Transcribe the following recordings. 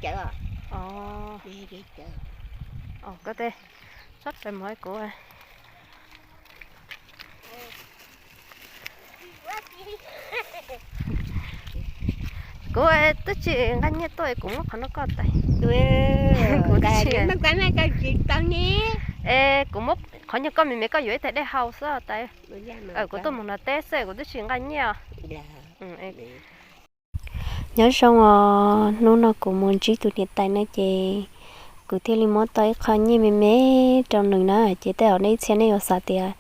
Cawv os. Koj tej, sab pes mov kuv. Kuv twb tsis nqa nyiaj tuaj, kuv muab qhov no koj tais. Kuv tsis, es kuv muab qhov nyuag koj me me, koj yuav ib tais dej haus xwb tais. Kuv tuaj mus nov teb xwb, kuv twb tsis nqa nyiaj. Nyob zoo os, hnub no kuv mus ntsib tus niam tais no ces kuv thiaj li muab tau ib qho nyiaj me me rau nws na. Ces tej zaum nej ib txhia nej yuav xav tias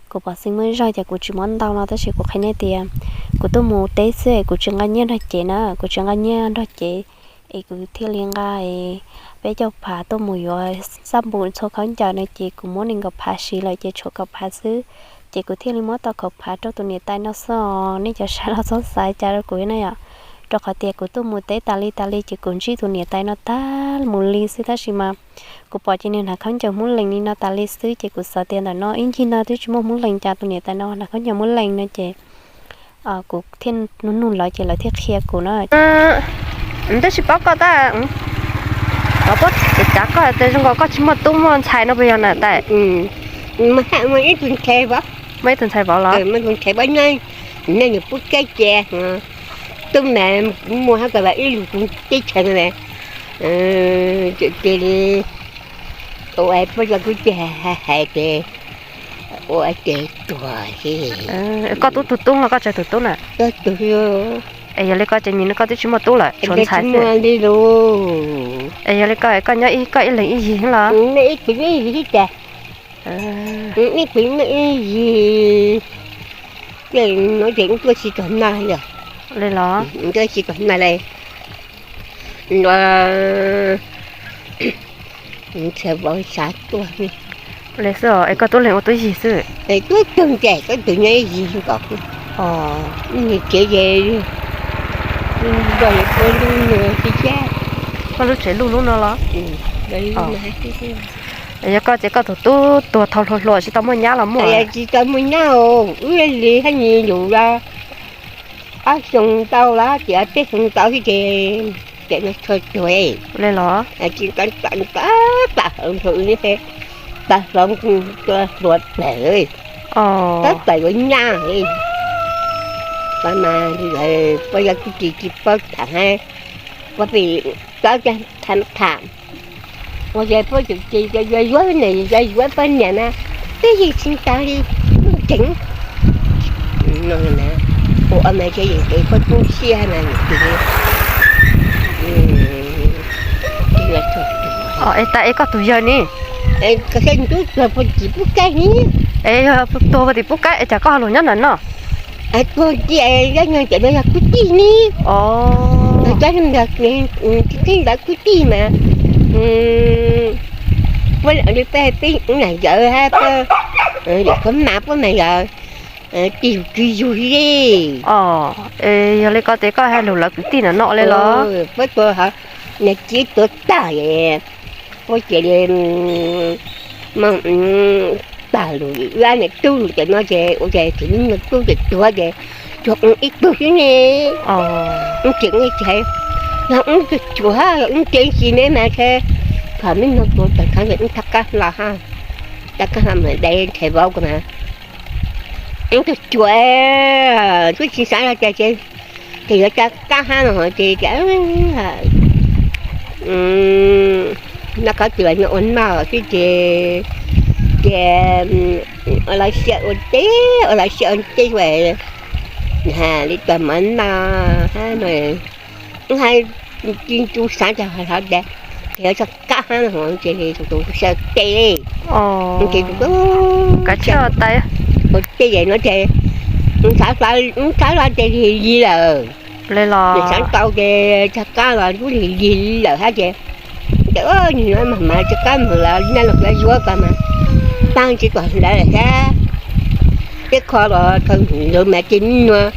kuv pom xeeb muaj zog ces kuv tsis muab ntau no, tab sis kuv qhia nej tias kuv tuaj mus teb xwb, kuv tsis nqa nyiaj nrog cev na, kuv tsis nqa nyiaj nrog cev, es kuv thiaj li nqa peb caug phav tuaj mus yuav xab npum txhua khaub ncaws no ces kuv muab nees nkaum phav siv lawm ces tshuav kaum phav xwb. Ces kuv thiaj li muab tau kaum phav rau tus niam tais no xwb os. Nej cov saib los txhob xav cas rau kuv na yom, rau qhov tias kuv tuaj mus teb tas li tas li ces kuv ntsib tus niam tais no tag mus li xwb, tab sis mas kuv pom ces nws hnav khaub ncaws Hmoob Lees li no tas li xwb, ces kuv xav tias ntawm no ib ncig no twb tsis muaj Hmoob Lees, cas tus niam tais no hnav khaub ncaws Hmoob Lees no ces kuv thiaj nug nug lawv ces lawv thiaj qhia kuv na. Twb tsis paub koj tab, paub cav koj tias zoo nkaus koj tsis muaj tub muaj ntxhais no puas yog na tais? Muaj ib tug ntxhais vauv los, nej nws pub kab ces tub mas muaj hab ko ib lug teb chaws no, ces li ua poj yog kuv ces hais tias ua ces tuag. Koj tub tug tub los koj tsawg tus tub na? Es yog li koj ces nim no koj twb tsis muaj tub lawm, tshuav ntxhais xwb li. Es yog li koj, koj nyob koj ib leeg ib yig los? Ib tug ib yig xwb cas. Ib tug ib yig, ces no ces tuaj tsis tau noj li. Li los? Tuaj tsis tau noj li. Ntxhais vauv xav tuaj. Li xwb os, es koj tub leeg ua tub yig xwb? Tub tug ces koj tus nyob ib yig nkaus. Nws tsev ces nrog peb lub no xwb thiab. Koj lub tsev luj lub no los? Yog koj ces koj tus tub tuag dhau hluas hluas tsis tau muaj nyab los muaj? Tsis tau muaj nyab, wb li hab nyi yus ob xyoo tau los tias peb xyoo tau xwb ces, ces no txhua tuag. Li los? Tsis tau, tau hluas, tau hluas plaws, tab plaws yuav nyab. Pab mas pab yog tsis tsis paub tham hab, pab pem txawv tham tham, ua ces pab tsis tsis yuav yuav niam, yuav yuav poj niam na, peb yeej tsis tas li, tseem ua mas ces yeej pab tub siab na, es tas es koj tus yawg ne? Koj saib tub tuag puag tim pub kaib ne. Es yog tuag puag tim pub kaib es cas koj ho los nyob ntawm no? Tuag tias yog nyob ntawm no yog kwv tij ne. Tib ntawd kwv tij mas, peb peb nam yawm hab, yawm khuav mas pab mas yog tig lug kwv yug li. Yog li koj ces koj hais lug lawv kwv tij no no li los? Pab tuag hov, niag txiv tuag tag, pab ces li tag lug, wb niag tub lug ces no ces ua ces tsis muaj tub ces tuag ces tuag ib tug xwb ne. Wb tseem ua ces yog wb tug cuam hab, wb tseem tsis ne mas ces, thaum me no tuag tag ces wb rov qab los hab, rov qab los mas de ntxhais vauv ko mas, wb tug cuam, twb tsis xav los cas ces, ces yuav rov qab hab no ces, noj qhov twg los nyob ua noj xwb ces, ces ua lawv siab ua teb, ua lawv siab ua teb, li tag mov noj hab no, wb hab tsis tau xav cas hov tas, ces yuav rov qab hab no ces tus siab ua teb, ces ua teb no ces, wb txhav hlo ces lig lig lawm. Nws xav tau ces rov qab los lub lig lig lawm hab ces, ces ua nig no mas mas rov qab mus los naj los yuav yuav ko mas, taag tsis kom hlawv lawm thiab. Peb kho los thaum ntawd mas ces me nyuam,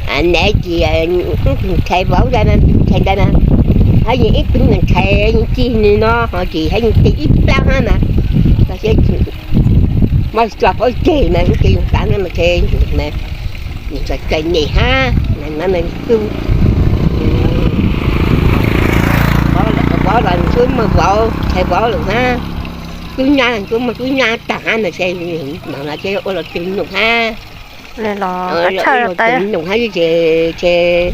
nam ces ib tug ntxhais vauv ntawd, ntxhais ntawd na, hab yeej ib tug ntxhais yeej cig nws no ho ces hab yeej cig ib plab hab mas, muab tso pov tseg mas ces yus tav no mas ces yus mas, yus tso tso nyem hab mas no mas xub, Los tub muag vauv, thaiv vauv lawm hab, tub nyab, tub muag tub nyab taag hab mas ces mam los ces ua los tws num hab, ua los tws num hab ces, ces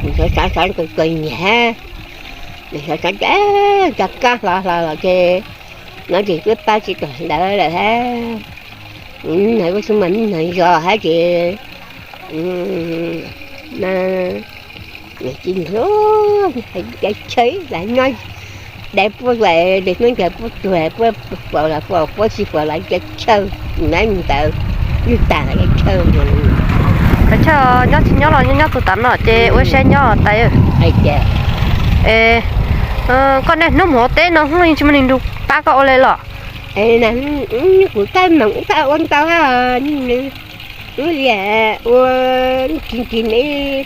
kuv xav xav kawg kawg nyiam hab, xav xav ces cov kab hlo hlo los ces no ces twb pab tsis tau ntawd lawm hab, hais ua xub mas nws zos hab ces tsis ntug cov chaw los nyob dai puab, dai hnub ncaws puab tuag puab faus los faus puab tsis faus los cov chaw nab ntawd, ywg tag cov chaw. Cov chaw nyob tsis nyob los nyob tug tam no ces ua siab nyob tais. Es koj niaj hnub mus ua teb no hnub yeej tsis muaj neeg nrug pab koj ua le los? Kuv tab moog tab ua ntau hab, ua tsis tsis ne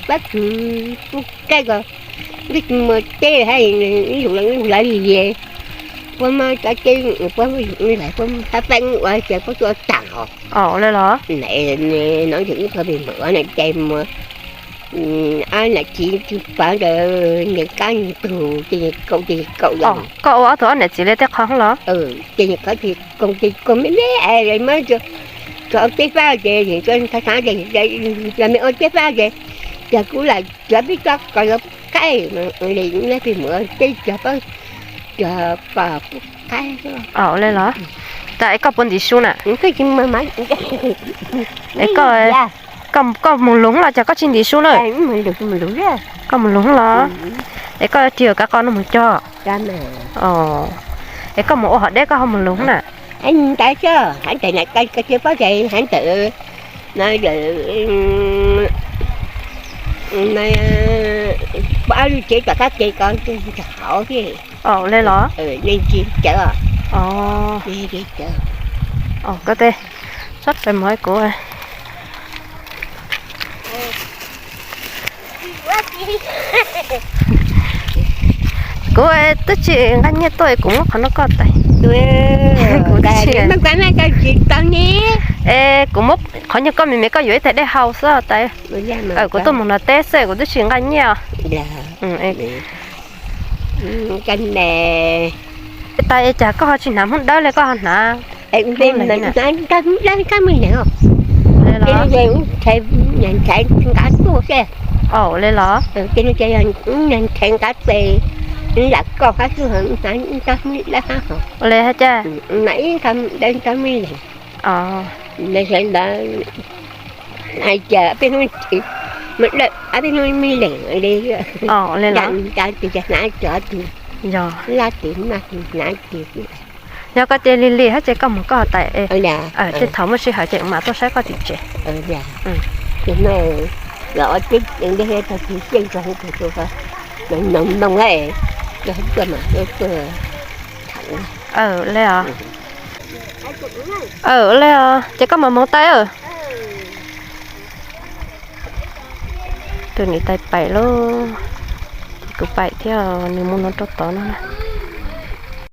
pab kws pub kaij ko, twb tsis muaj teb hab, ib lub lawv lias, puab muab cov teb puab muab hab faib ua ces puab tuaj taag os. Ua le los? No ces wb pab pem mus ua na ces mus, ob nam txiv tsis paub ntawd ntes kab tug ces kaum ces kaum. Koj ua ob tug ob nam txiv li tej qhov los? Ces kaum ces kaum me me es muab tso ua teb fab ces thav thav ces los me ua teb fab ces, ces kuv lam cov peb tso kom los qaij, peb mus ua teb cog pab cog pom pub qaib. Ua le los? Tas es koj puas ntim su na? Koj mus lug los cas koj tsis ntim su na? Koj mus lug los? Es koj tig kav qos no mus cog? Es koj mus ua hom deb koj ho mus lug na? Ntawd, hab ntawm na koj tsis paub ces hab ntawm no, pab lub tsev tom qab kev ko ntog hauv thiab. Ua le los? Neeg tsis cawv. Koj teb, sab tes mov kuv kuv twb tsis nqa nyiaj tuaj es kuv muab qhov no koj tais. Kuv tsis, es kuv muab qhov nyuag koj me me koj yuav ib tais dej hau xwb tais. Kuv tuaj mus nrog teb xwb kuv twb tsis nqa nyiaj. Tais es cas koj ho tsis hnav Hmoob Dawb li koj ho hnav? Nqa tuaj xwb. Ua le los? Nqa tuaj, lam koj hab xwb, ua le hab cas? Ib tab me leeg, sawv ntawd hais tias peb hnub, peb hnub me leeg li, nqa tus ces hnav cov tus, lab tus maj tus hnav tus. Yog koj cia li li hab ces koj mus koj tais, ces thaum muaj sij hawm ces mam tuaj saib koj tim tsev. Los teb tag kis xyeej tso hauv tus, noog noog, tuaj mam tuaj tham. Le os. Le os ces koj mam moog tais. Tus niam tais paim lauj, ces kuv paim thiab, nws mus no rau tod no.